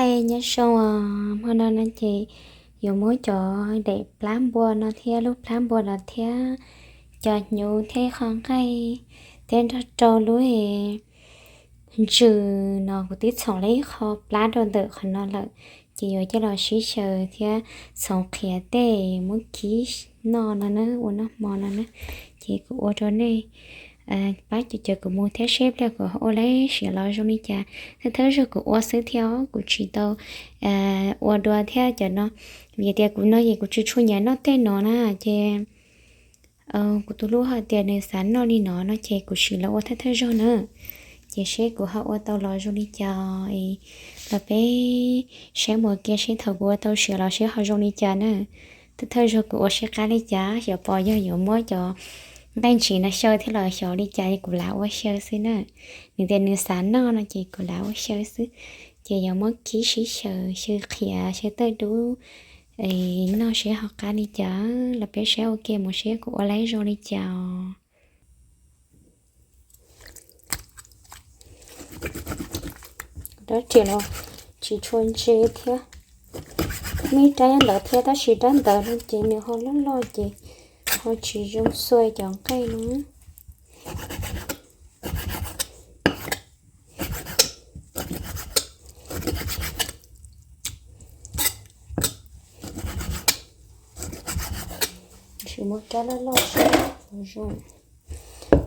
Nqaij nyob zoo os, hmo no no ces yuav muab cov daim plab npua no thiab lub plab npua no thiab cov hnyuv thiab qho nqaij thiab nrog rau lub ntsws no kuv twb txhoov lawm ib qho plab rau ntawm qhov no lawm, ces yuav coj los sib xyaw thiab txhoov qhiav tej muab kib noj no na, ua noj hmo no na. Ces kuv ua rau nej pab cov kuv mus thiab seb pliag kuv ua lab siav los zoo li cas. Thawj thawj zaug kuv ua xwb thiab os, kuv tsis tau ua dua thiab cov no, vim tias kuv no es kuv tsis tshua nyiam noj tej no na, ces kuv tus hlub hais tias nws xav noj li no no ces kuv sim los ua thawj thawj zaug na. Ces seb kuv ho ua tau los zoo li cas los peb saib mus kiag seb thaum kuv ua tau siav los seb ho zoo li cas na. Thawj thawj zaug kuv ua seb qab li cas, xyov pom yog yuav muab cov nqaij ntsis no xyaw thiab los xyov li cas, kuv lam ua xyaw xwb na. Nws tias nws xav noj no ces kuv lam ua xyaw xwb. Ces yuav muab kib sib xyaw, xyaw qhiav, xyaw tawj dub noj seb ho qab li cas los peb saib ua ke mus seb kuv ua lab zoo li cas os. Rab riam los tsis tshua ntse thiab, muaj ib rab nyob ntawd thiab tab sis rab ntawd no ces nws ho loj loj ces ho tsis zoo xua cov nqaij no. Tsis muaj rab loj loj seb puas zoo.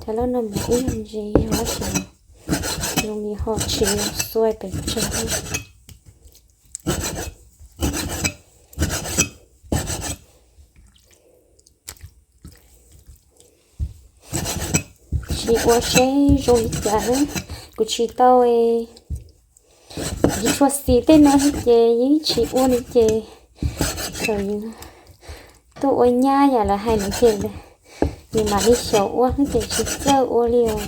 Rab loj no mas ib yam ntse yog tab sis zoo li ho tsis xua pes tsawg. Sim ua seb zoo li cas, kuv tsis tau, tsis tshua xis tej no ces yeej tsis ua li ces thaum tuaj ua nyab yam lawv hais no ces nws mam li xyaum ua xwb ces tsis txawj ua li os.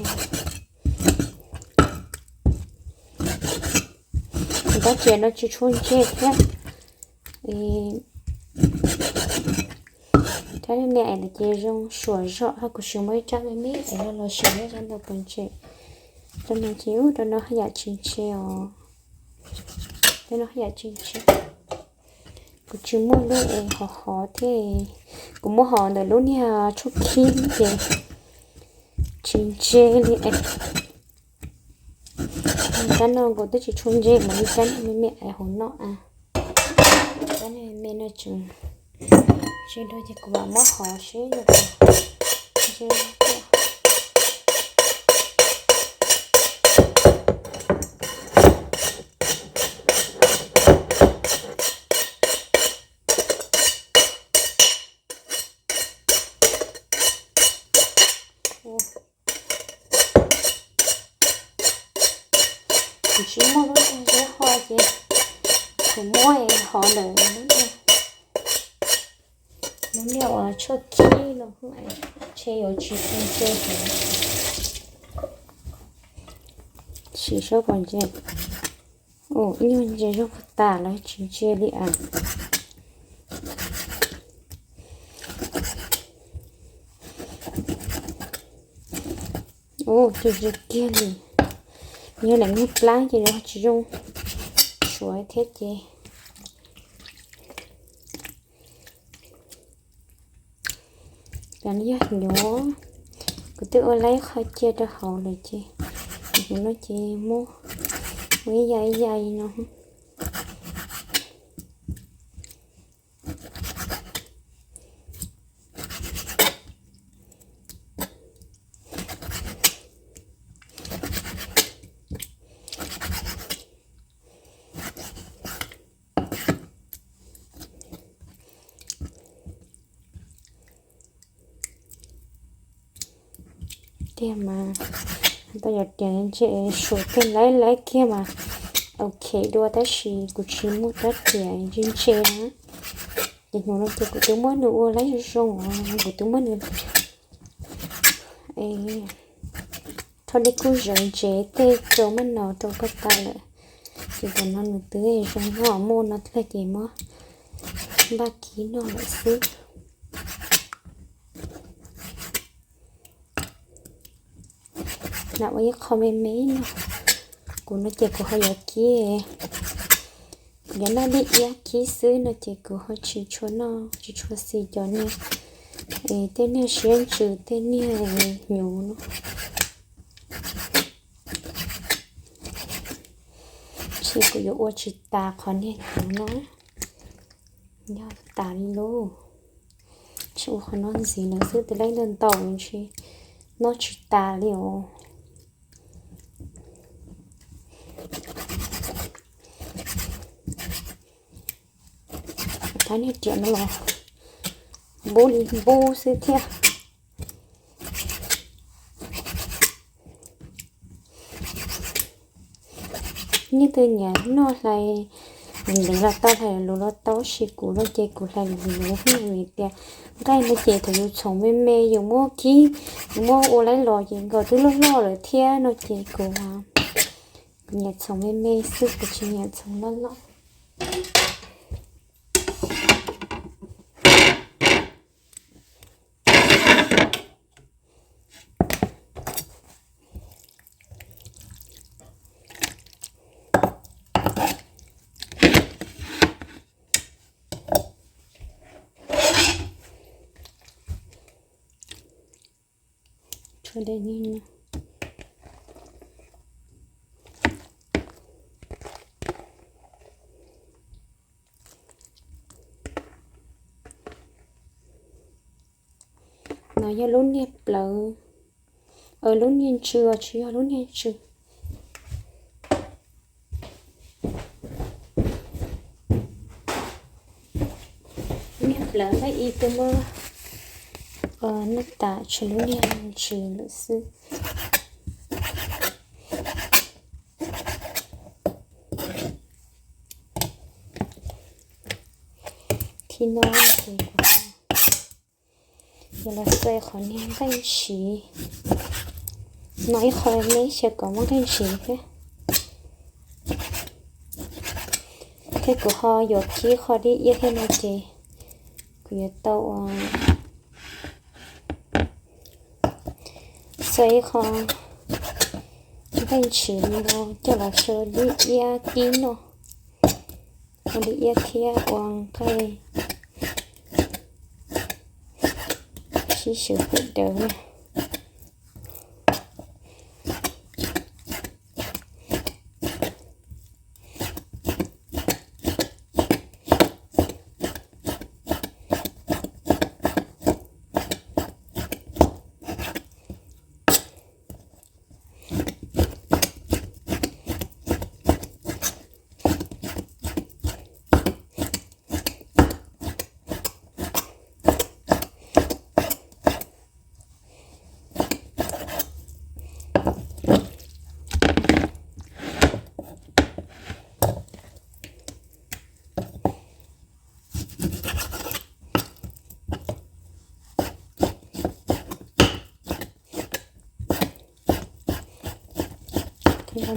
Rab riam no tsis tshua ntse thiab. Rab me me es ntawd ces zoo suam zog, ho kuv tsis muaj ib rab me me es no los sim seb rab ntawd puas ntse. Rau no ces ub, rau no haj yam tsis ntse os. Rau no haj yam tsis ntse. Kuv tsis muaj lub es hov hov thiab, kuv muab hov ntawm lub niag tshuaj khib ces tsis ntse li es. Rab no kuv twb tsis tshua ntse mas li rab me me es hauv no a. Rab me me no tseem ntse dua ces kuv mam muab hov seb yog ntse. Kuv tsis muaj lub niag zeb ho ces kuv muab hov ntawm lub niag, lub niag uas tshuaj khib no, ntshe yuav tsis tshua ntse heev. Sim saib puas ntse. Ua ib nyuag ntse zog puag ta lawm tsis ntse li as. Ua tsis ntse kiag li. Yog lam nyuag plab ces nws tsis zoo suav thiab ces. Yog hnyuv, kuv twb ua laib qho cia rau hauv lawm ces hnyuv no ces muab ua ib yam ib yam li no. Tiag mas tau yog tias ntse suav kiag laib laib kiag mas ok dua tab sis kuv tsis muaj rab riam ntse ntse na. Ces hnyuv no ces kuv twb muab nws ua laib zoo zoo, kuv twb muab nws rho dej kub zawv ntsev tej rau maj no rau koj tau lawm. Ces tam no nws twb zoo noj muaj no thiab ces muab npaj kib noj lawm xwb. Lam ua ib qho me me no. Kuv no ces kuv ho yuav kib, Yog noj dib iab kib xwb no ces kuv ho tsis tshua noj, tsis tshua xis cov niag, es tej niag siab ntsws, tej niag hnyuv no. Ces kuv yuav ua tsis tas qhov niag hnyuv no. Yog tas li lauj, tsis ua qhov no ntxiv lawm xwb, tus leej ntau ntau ntshe noj tsis tas li os. Tab niag riam no los npub li npub xwb thiab. Leej twg nyiam noj hlais ntev los tau, hlais luv los tau, tab sis kuv no ces kuv hlais luv luv vim tias nqaij no ces thaum yus txhoov me me yus muab kib, yus muab ua laib los ces nkaus twb loj loj lawm thiab no ces kuv, kuv nyiam txhoov me me xwb, kuv tsis nyiam txhoov loj loj. No yog lub niag plawv, lub niag ntsws, tsis yog lub niag ntsws. Niag plawv nqaij ib twb muab noj tas, tshuav lub niag ntsws lawm xwb. Thib no ces kuv yuav los xuas qhov niag nqaij ntshiv no ib qho ne, xyaw kom muaj nqaij ntshiv thiab. Thiab kuv ho yuav kib qho dib iab thiab no ces kuv yuav tau ua xuas ib qho nqaij ntshiv no coj los xuas dib iab kib noj, ua dib iab thiab ua nqaij sib swv pem dawv na.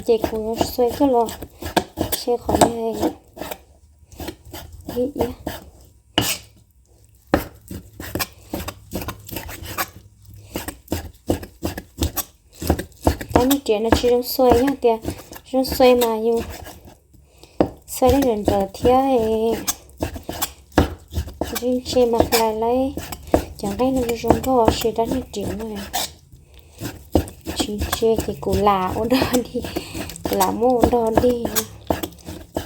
Ces kuv xuas coj los, ces qhov dib iab. Tab niag riam no tsis zoo xuas, yog tias zoo xuas mas yus xuas li nrawm nrawm thiab, tsis ntse mas hlais lawm cov nqaij no zoo zoo nkauj, tab sis tab niag riam no tsis ntse ces kuv lam ua dog dig, kuv lam muab ua dog dig,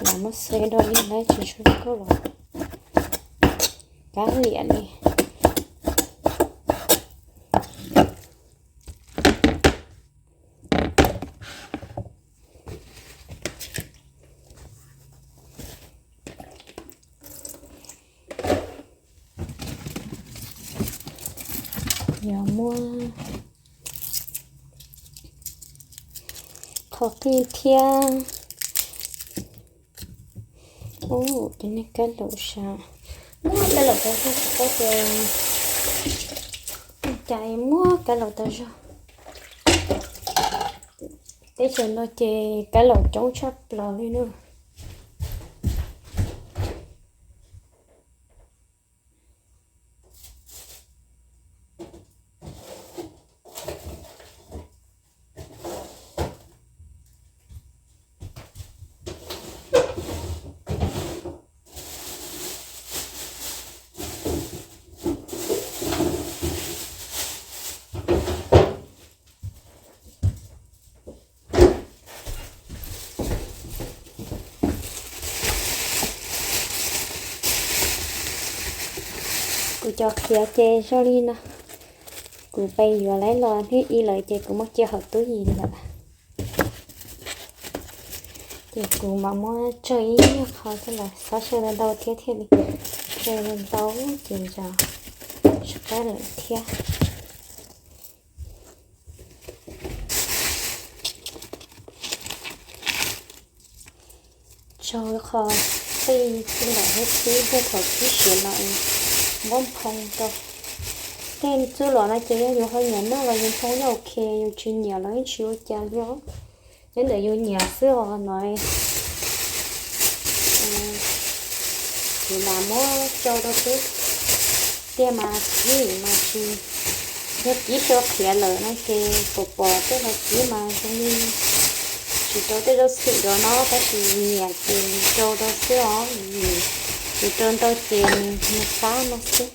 lam muab xuas dog dig lawm tsis zoo nkauj los kav liam li. Yog muab qhov qij thiab. Ub, cov niag kab laum sav, muab kab laum tas zog, kuv paub tias cas muab kab laum tas zog. Teb chaws no ces kab laum coob tshaj plaws li na. Kuv cov qhiav ces zoo li no. Kuv pais yuav lawm los hnub ib lawm ces kuv muab cia hauv tub yim lawm. Ces kuv mam muab tsau ib nyuag qho coj los xov xyaw ntau ntau thiab thiaj li tsau ntau ces tsis qab lawm thiab. Tsau qho tej txuj lom thiab tib pliag thaum kib siav los es muab nphoo rau. Tej txuj lom no ces yog yus ho nyiam noj los yus nphoo yeej ok, yus tsis nyiam los yeej tsis ua cas li os. Nyob ntawm yus nyiam xwb os no. Kuv lam muab tsau rau xwb. Tiag mas kib mas tsis, yog kib tsau qhiav lawm no ces pom pom tej hauv kib mas zoo li tsis rau tej zaub xwm nrov no tab sis nyiam ces tsau rau xwb os. Yus tsau ntau ces nws qab no xwb.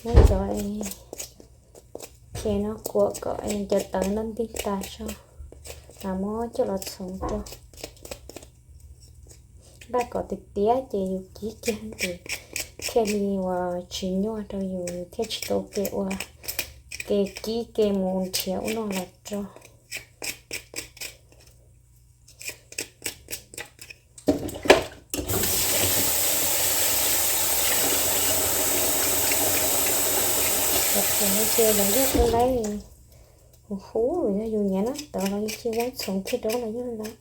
Muab cov qhiav no kuam kom cov tawv no nti tas tso, lam muab coj los txhoov rau. Npaj kom tiav tiav ces yus kib kiag ces thiaj li uas tsis nyuaj rau yus, thiaj tsis tau ke ua, ke kib ke mus nrhiav ub no los rau. Cov qhiav no ces lawv yeej ua laib huv huv, yog yus nyiam noj tawv los yus cia muab txhoov kiag rau los yeej laib.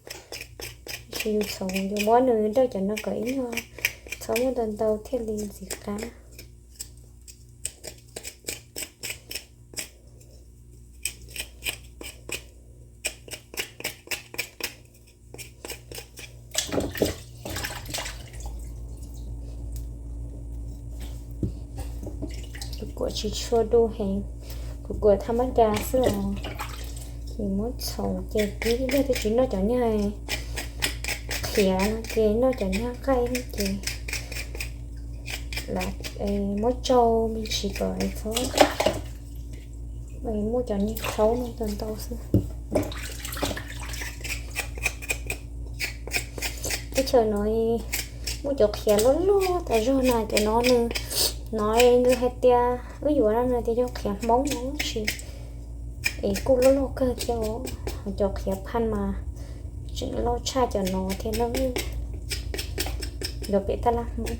Tab sis yus txhoov yus muab nws dawj cov no kom ib nyuag, txhob muab ntau ntau thiaj li ntxim qab. Kuv kuam tsis tshua du heev, kuv kuam thaj mab ras xwb os. Ces muab txhoov ces kib, yog twb tsis noj cov niag qhiav no ces noj cov niag nqaij no ces lam muab tsau me ntsis kom txhob muaj cov niag khaub no ntau ntau xwb. Teb chaws no muaj cov qhiav loj loj tas zog na, cov no nws, no nws hais tias wb yuav no nws tias yog qhiav Hmoob no tab sis es kuj loj loj kawg thiab os. Cov qhiav phaj mas tseem loj tshaj cov no thiab na. Yuav pem tab laj Hmoob.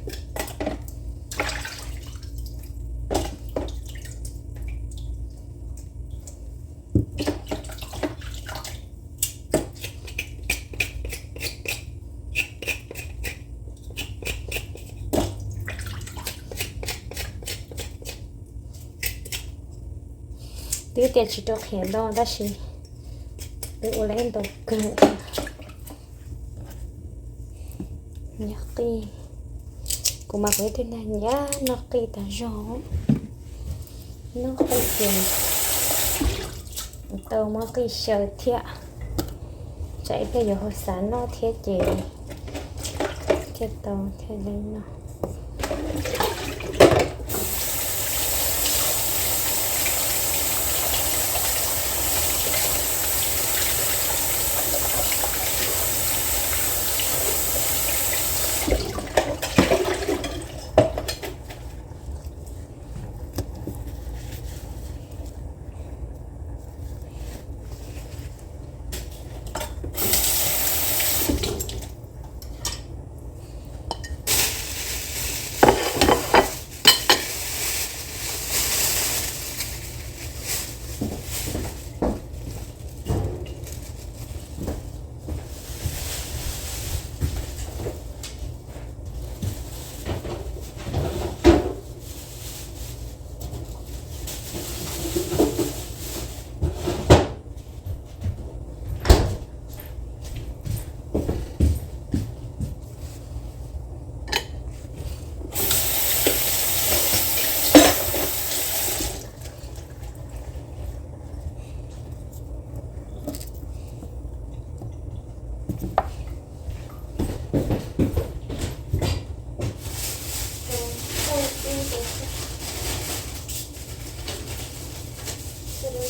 Twb tias tsis rau qhiav ntau tab sis twb ua lawm ntau kawg. Nyob qij, kuv mas kuv ib tug neeg nyiam noj qij tas zog. Noj qij ces tau muab qij xyaw thiab, tsam ib pliag yuav hauv xav noj thiab ces thiaj tau thiaj li noj.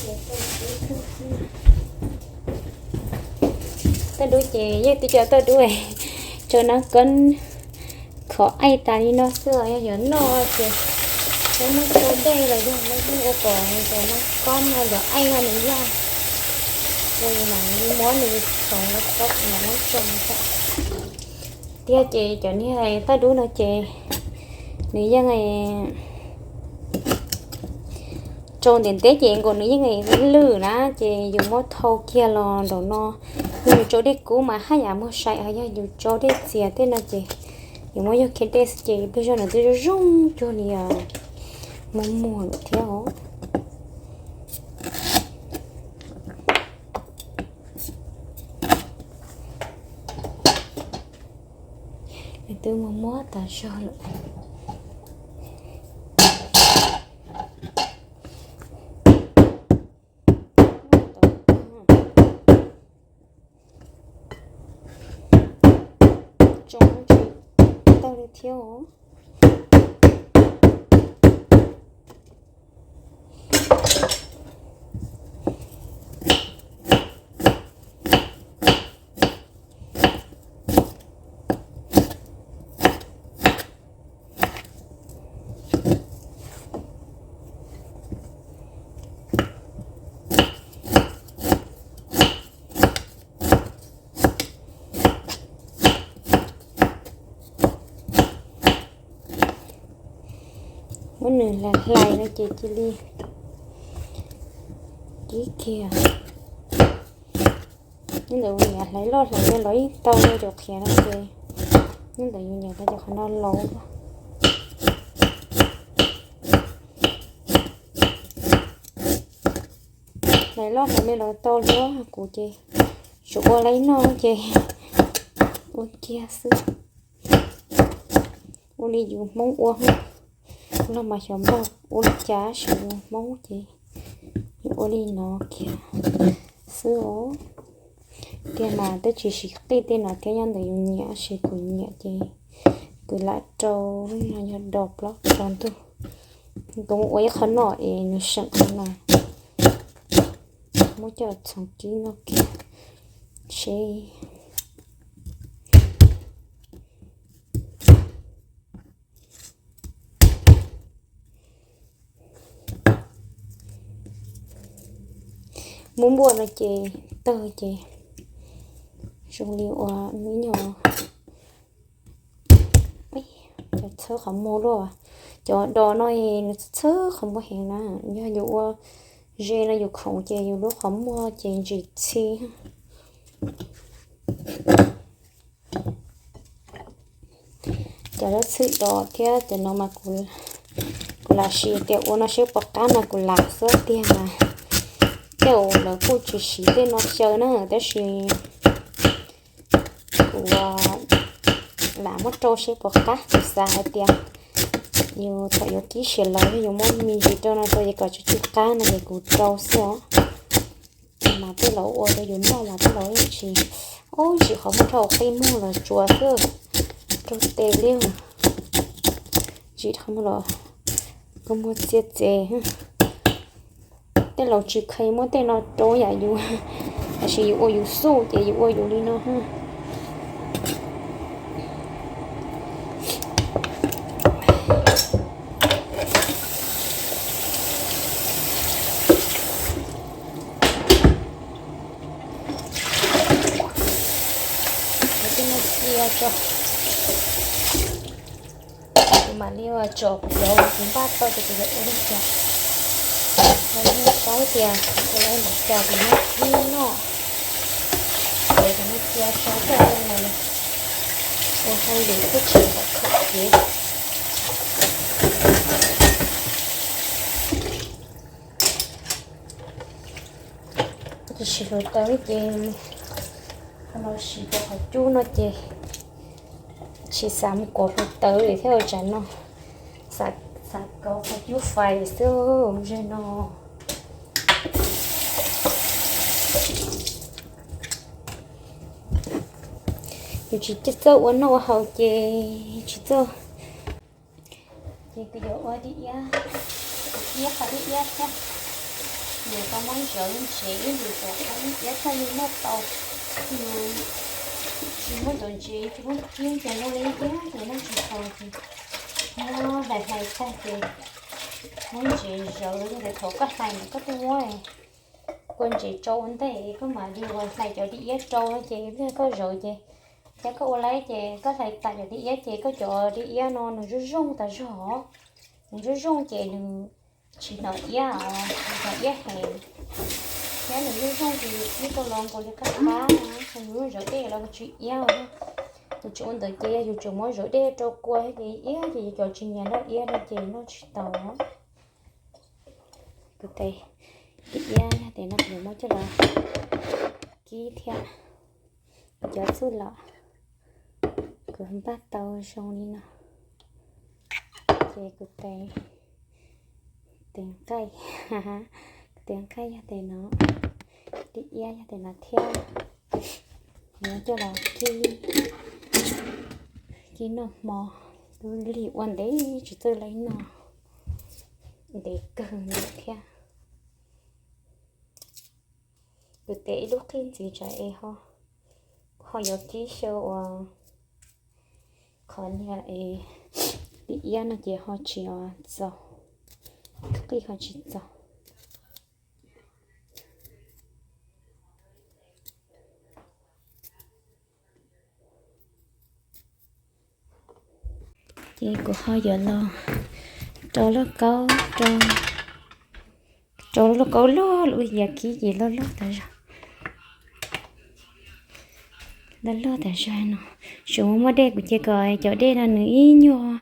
Tauj dub ces yeej tib co tauj dub, tso nab koob khov aij tas li no xwb, yog yuav noj ces muab nab tso dej los yog muab ua kom nab koob no los aij nws yaj, ces mam muab nws khoov los tau mam muab tso. Tiag ces cov niag tauj dub no ces nws yeej rau ntev ntev ces nkaus nws yeej lwj na, ces yus muab thau kiag los nraum no. Yog yus rau dej kub mas haj yam muag sai, yog yus rau dej txias tej no ces yus muab yog kiag dej xwb ces pliag zog nws twb zoo zoo cuag li muag muag lawm thiab os. Nws twb muag muag tas zog lawm. Tsoo tsis tau li thiab os. Muab nws hlais hlais no ces cia li kib kiag. Nyob ntawm ua niam hlais loj hlais me los ib tau cov qhiav no ces nyob ntawm yus niam hlais cov qhov no laus. Hlais loj hlais me los tau li kuv ces tsuas ua laib noj ces ua kiag xwb. Ua li yus Hmoob ua, los mas xyov npog ua li cas tab sis yus Hmoob ces yus ua li no kiag xwb os. Tiag mas twb tsis siv qij tej no thiab, nyob ntawm yus nyiam tab sis kuv nyiam ces kuv lam rau no yog dos plaub tsaus ntuj. Kuv mus ua ib qho noj es nws seem qhov no, muab coj txhoov kib noj kiag seb. Muab npuaj no ces tawg ces zoo li ua me nyuam. Cov txhawb qhov muag luaj, cov dos no nws txhawb qhov muag heev na. Yog yus ua ze no yus khoov ces yus lub qhov muag ces ntsim txhi. Cov lab txhwm dos thiab cov no mas kuv lam siv tias ua no seb puas qab no kuv lam xwb tiag mas. Tej zaum lawv kuj tsis siv tej no xyaw na, tab sis kuv lam muab rau seb puas qab, kuv xav hais tias yus thaum yuav kib siav los yog yus muab me ntsis rau no rau ces kom tsis tsis qab no ces kuv rau xwb os. Mas tej laus ua rau yus noj mas tej laus yeej tsis, ub, ntsim qhov muag rau qij muag los tsuas xwb, rau tes li. Ntsim qhov muag los kua muag txias txes. Tej laus tsis kheev muab tej no rau yam yus, tab sis yus ua yus xub ces yus ua yus li no. Cia tso, kuv mam li tso kuv cov kuv npaj tau ces kuv yuav ua li cas. Kuv yeej paub tias kuv ua li cas kuv yeej noj. Ces kuv cia tso tej no ua hauj lwm kuj tsis pom khaum kev. Tsis siv hluav taws ces los siv cov qhov cub no ces tsis xav mus kov hluav taws li thiab tsam no xav kov qhov cub fais xwb ze no. Yus tsis txawj ua noj ua haus ces tsis txawj. Ces kuv yuav ua dib iab, iab qhov dib iab thiab. Nws tau muab ntsev ib ntsis kom qab ib iab thiaj li noj tau. Nws tsis muab ntsev, tsis muab kib ces zoo li ib iab ces noj tsis tau ces muab hlais hlais tag ces muab ntsev zawv rau. Yog tias thaum koj hlais mas koj twb muab kua ntsev rau ua ntej koj mam li ua hlais cov dib iab rau ces yog koj zawv ces, thiab koj ua laib ces koj hlais tas cov dib iab ces koj cov dib iab no nws zoo zoo tas zog. Nws zoo zoo ces nws tsis hnov iab, hnov iab heev. Thiab nws zoo zoo ces yus ib tau los nkaus li qab qab, yus zawv dej los tsis iab. Yus tsis ua ntawd ces yog yus tseem muab zawv dej rau kua ces iab ces yus cov tsis nyiam noj iab no ces noj tsis tau. Kuv tes dib iab yog tes no kuv muab coj los kib thiab. Kuv cov txuj lom kuv npaj tau zoo li no. Ces kuv tes, tes nqaij, kuv tes nqaij yog tes no, dib iab yog tes no thiab. Kuv coj los kib, kib noj hmo, lub lig ua ntev tsis txawj laib noj, ntev kawg nkaus thiab. Kuv tes ib lub qij ntxiv tsam es ho, ho yuav kib xyaw uas qhov niag es dib iab no ces ho tsis txaus, qij ho tsis txaus. Ces kuv ho yuav los rau lauj kaub, rau lauj kaub loj loj, yam kib ces loj loj tas zog, loj loj tas zog no. Tseem muaj muaj dej kuv cia kom cov dej no nws ib nyuag,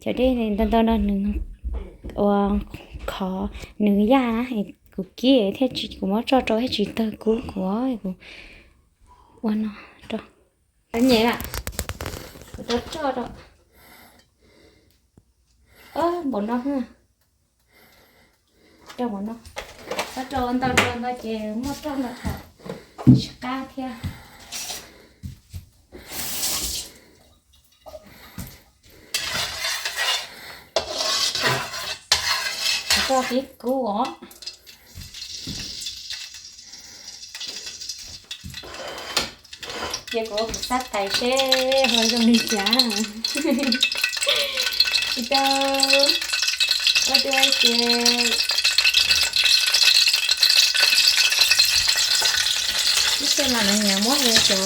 cov dej ntau ntau no nws ua khov nws yaj na, kuv kib thiaj tsis, kuv muab tso rau thiaj tsis tawg kub kuv, kuv ua no rau. Nyem a, kuv rau tso rau. Npaum no, rau npaum no, rau ntau rau ntau ces muaj roj ntau thaum tsis qab thiab. Kuv tso kib kub os. Ces kuv ua kuv sab tais seb ho zoo li cas. Tsis tau ua dua ces ib xyoos mas lawv nyiam muab cov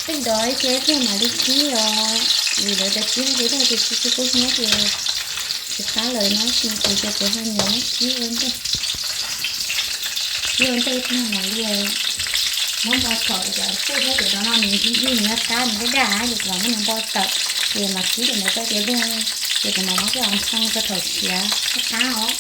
tej ntawd ib ce thiaj mam li kib os, vim lawv cov kib no ces thaum tus kib kib kub hnyiab ces tsis qab lawm no, tab sis kuv ces kuv ho nyiam muab kib ua ntej, kib ua ntej thiaj mam li muab npo tawm. Cov tej thiab cov no nws nti nti nws nyob qab nws daj daj ces kuv mam muab nws npo tawm, ces mam kib cov ntawd rau ces luag, ces kuv mam muab coj los nphoo rau thaum siav qab qab os.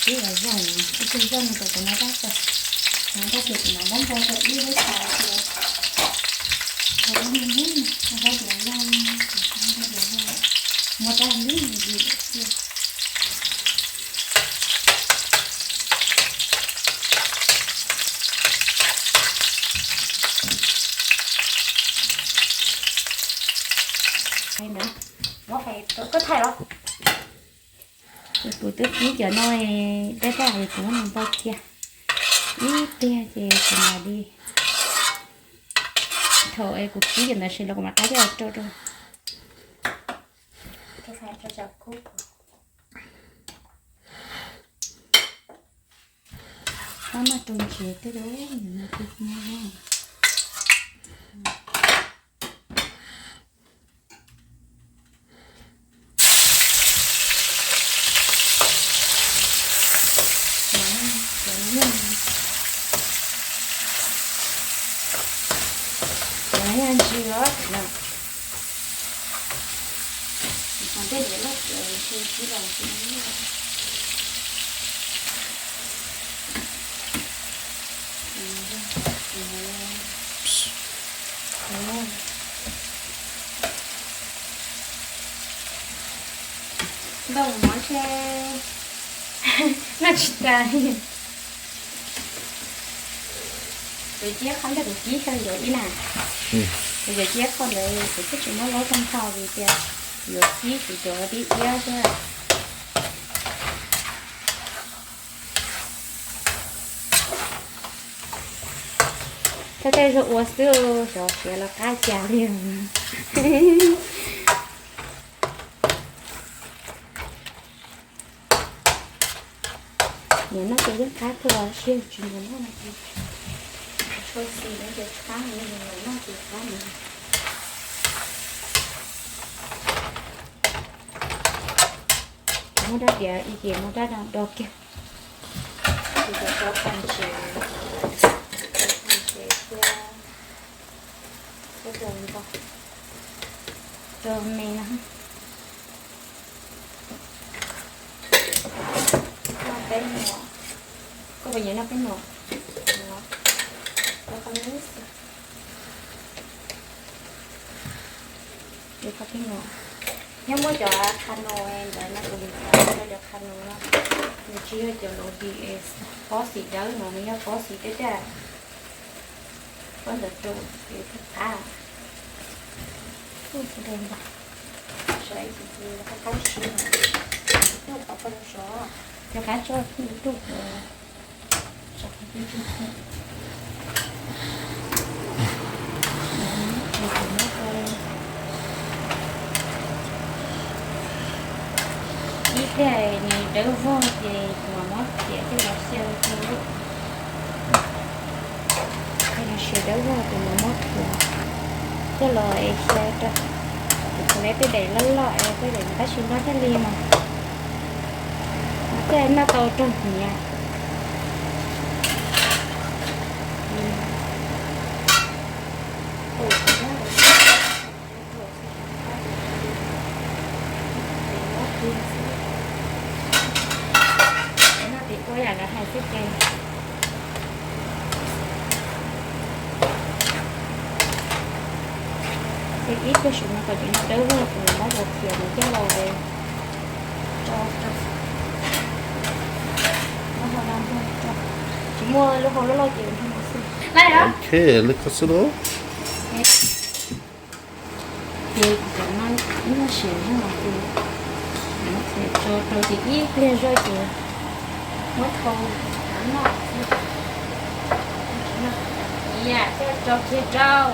Ib los zoo, ib tug zoo no ces kuv mam rab tso, mam rab ces kuv mam muab npo tau ib lub tas ces, ib lub, rab ces zoo, rab ces zoo, muab rab ib lub ntsis xwb. Muab hais rau koj thaij los. Ces kuv twb kib cov no daj daj es kuv muab nws npau kiag ib pliag ces kuv mam li, thaum es kuv kib cov ntawd sis los kuv mam rab coj los rau rau. Pab maj rau ntsev tej lub nws no twb muab. Cov no yog ntsis os, cov no. Tej diav loj ces ntsis los tsis Ntau mov ntshe noj tsis tas li. Kuv cia qhov ntawd kuv kib xyaw yuav ib na. Kuv yuav cia qhov ntawd kuv twb tsis muab laub tag nrho vim tias yuav kib kuv cov dib iab thiab. Tej tej zaum ua xwb xyov siav los qab cas li. Nyiam noj ces yeej qab kawg, tab sis tsis nyiam noj no ces tshuav xim no ces qab, nyiam noj ces qab no. Muab rab diav ib ce muab rab do do kiag. Ces cov qos ntses, qos ntses thiab, thiab rau nto, rau me no. Noj peb nuam, koj puas nyiam noj peb nuam? Rau qhov me xwb. Rau qhov peb nuam, nyob muab cov qha nus ntawd no kuv lim cov, cov qha nus no, nws tsis yog cov lus di es pob xim dawb no, nws yog pob xim dawb dawb. Pob ntawd rau es qab. Ua qab tso, cov qab tso, ib pliag nws dawb vog ces kuv mam muab khiav coj los xyaw rau. Nws siav dawb vog ces mam muab khiav coj los es xyaw rau. Kuv lawv tej daim loj loj es tej daim tab sis noj thiaj li mas, thiaj noj tau raug hniav. Noj ces ua yam lawv hais xwb ces, ces ib pliag saum no kom cov no dawb vog ces mam muab cov khiav mus coj los tso rau. Tsis muaj lub hau loj loj ces nrog no xwb. Ok, li ko xwb lauj. Ces kuv cov no ib nyuag siav zog ces muab khiav tso rau ces ib pliag zog ces muab thau noj xwb. Ib yam thiaj tso kiag rau.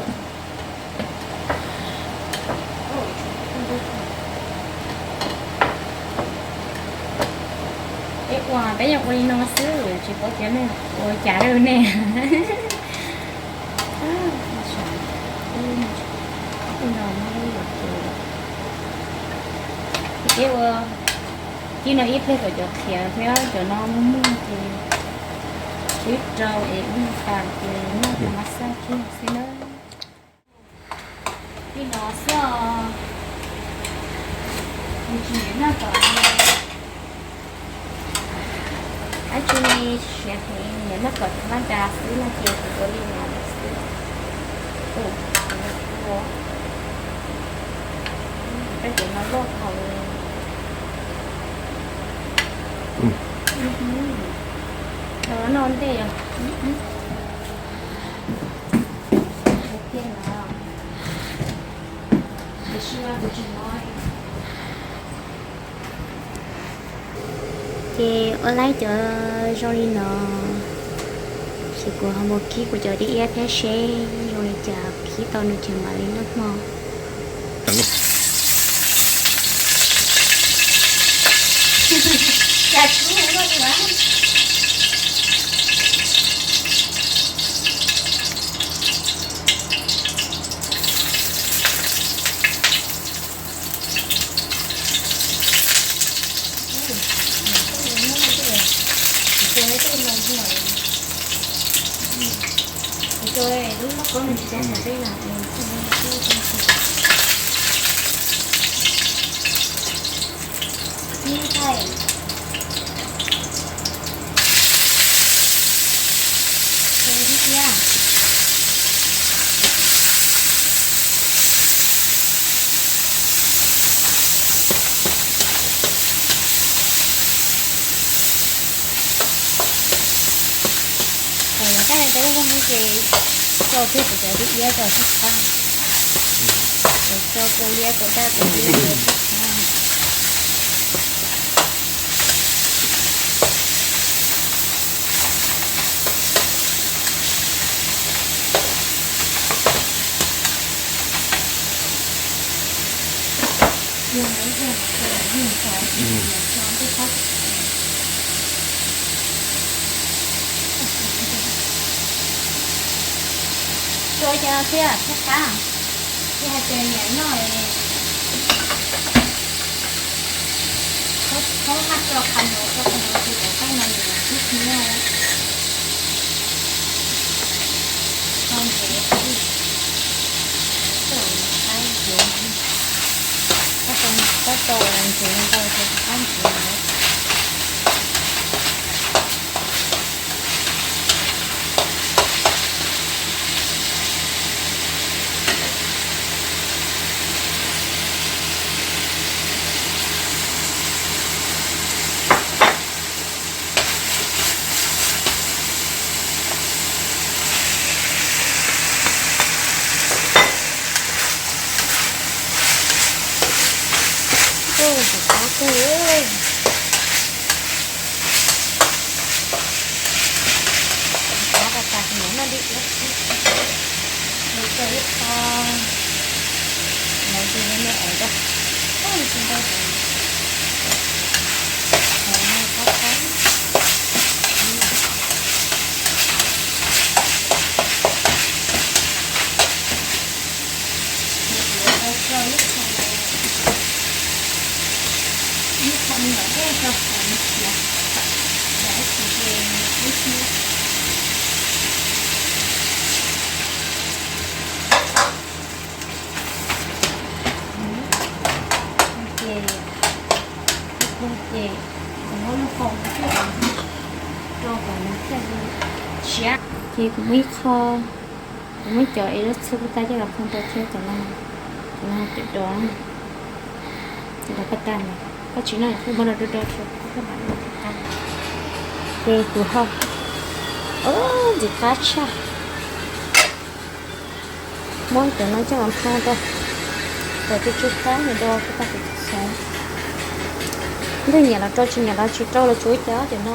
Peb ua peb yeej ua li no xwb, tsis paub tias nej ua cas rau nej. Ua no no ces peb ua tib no ib pliag kom cov qhiav thiab cov no muag muag ces swb rau es ib nyuag tas ces noj cov no xaj kiag xwb na. Li no xwb os. Nws tsis nyiam noj kom, ab tsis siav heev, nyiam noj kom tab das xwb no ces kuv ua li no xwb. Ua, peb cov no loj dhau li. Los no ntej os. Ces ua laib cov zoo li no, ces kuv ho mus kib kuv cov dib iab thiab seb zoo li cas, kib tau nws ces mam li noj hmo. Tab tab ub ces tso kiag kuv cov dib iab rau sab qab, ces tso kua liab kua daj kua liab rau sab qab. Tso cov no thiab, thiab qab, thiab hais tias niam noj, thaum haj tso qhov ntawd, tso qhov ntawd ces cov qaib no nws tib hnyiab. Tso ntsev, qaib ntsev, tab tau ntsev ntau ces qab ntsev. Ntxim qab kawg. Qab tas tas, niam noj dib iab xwb. Nws tso ib qho, nws tsis me me es rau, tsis ntau tes. Qab qab. Ib qho me nyuam dej rau kom nws khiav, tsam ib chim ces nws twb hnyiab. Ces, ces kuv muab lub qhov thiaj rau kom nws thiaj li siav. Ces kuv muab ib qho, kuv muab cov es lub txhua kuj tas coj los qhau rau thiab cov no, cov no cov dos, cov dos paj tas no, koj tsis noj kuj muab los do do rau koj mam noj thiaj qab. Ces kuv ho, ntxim qab tshaj. Muab cov no coj los qhau rau, cov tsis tshua qab no do kuj tas kuv xav. Ntuj nyiam los rau, tsis nyiam los tsis rau, los tsuav cov cov no.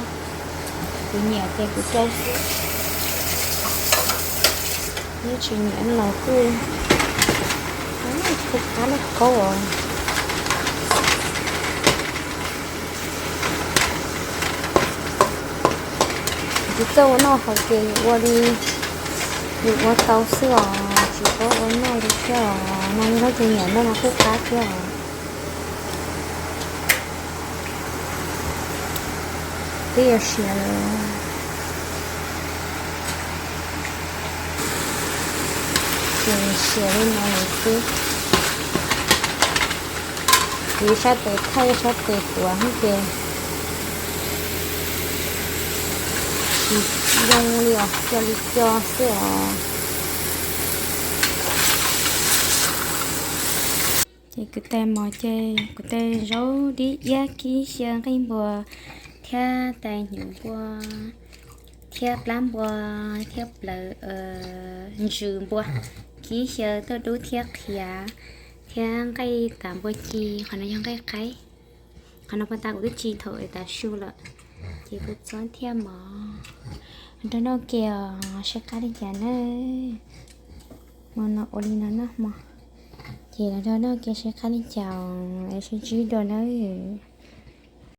Kuv nyiam ces kuv rau xwb, neb tsis nyiam los kuj kuj qab lub qhaub os. Kuv tsis txawj ua noj hauv ces yus ua li yus ua tau xwb os, tsis paub ua noj li thiab os. No yog leej twg nyiam noj no kuj qab thiab os. Twb yuav siav lawm, ces siav li no lawm xwb. Kuv ib sab tes thaij ib sab tes tuav ces tsis zoo li os, co li co xwb os. Ces kuv tais mov ces kuv tais zaub dib iab kib xyaw nqaij npua thiab tais hnyuv npua thiab plab npua thiab plawv ntsws npua, kib xyaw tuaj dub thiab qhiav thiab nqaij tas npua ci. Qhov no yog nqaij qaib. Qhov no paj tas kuv twb tsis thaum es tas su lawm, ces kuv txob thiaj mov nrog noj ke os, seb qab li cas nawb. Hmo no ua li no noj hmo, ces los nrog noj ke seb qab li cas es sib ntsib dua nawb.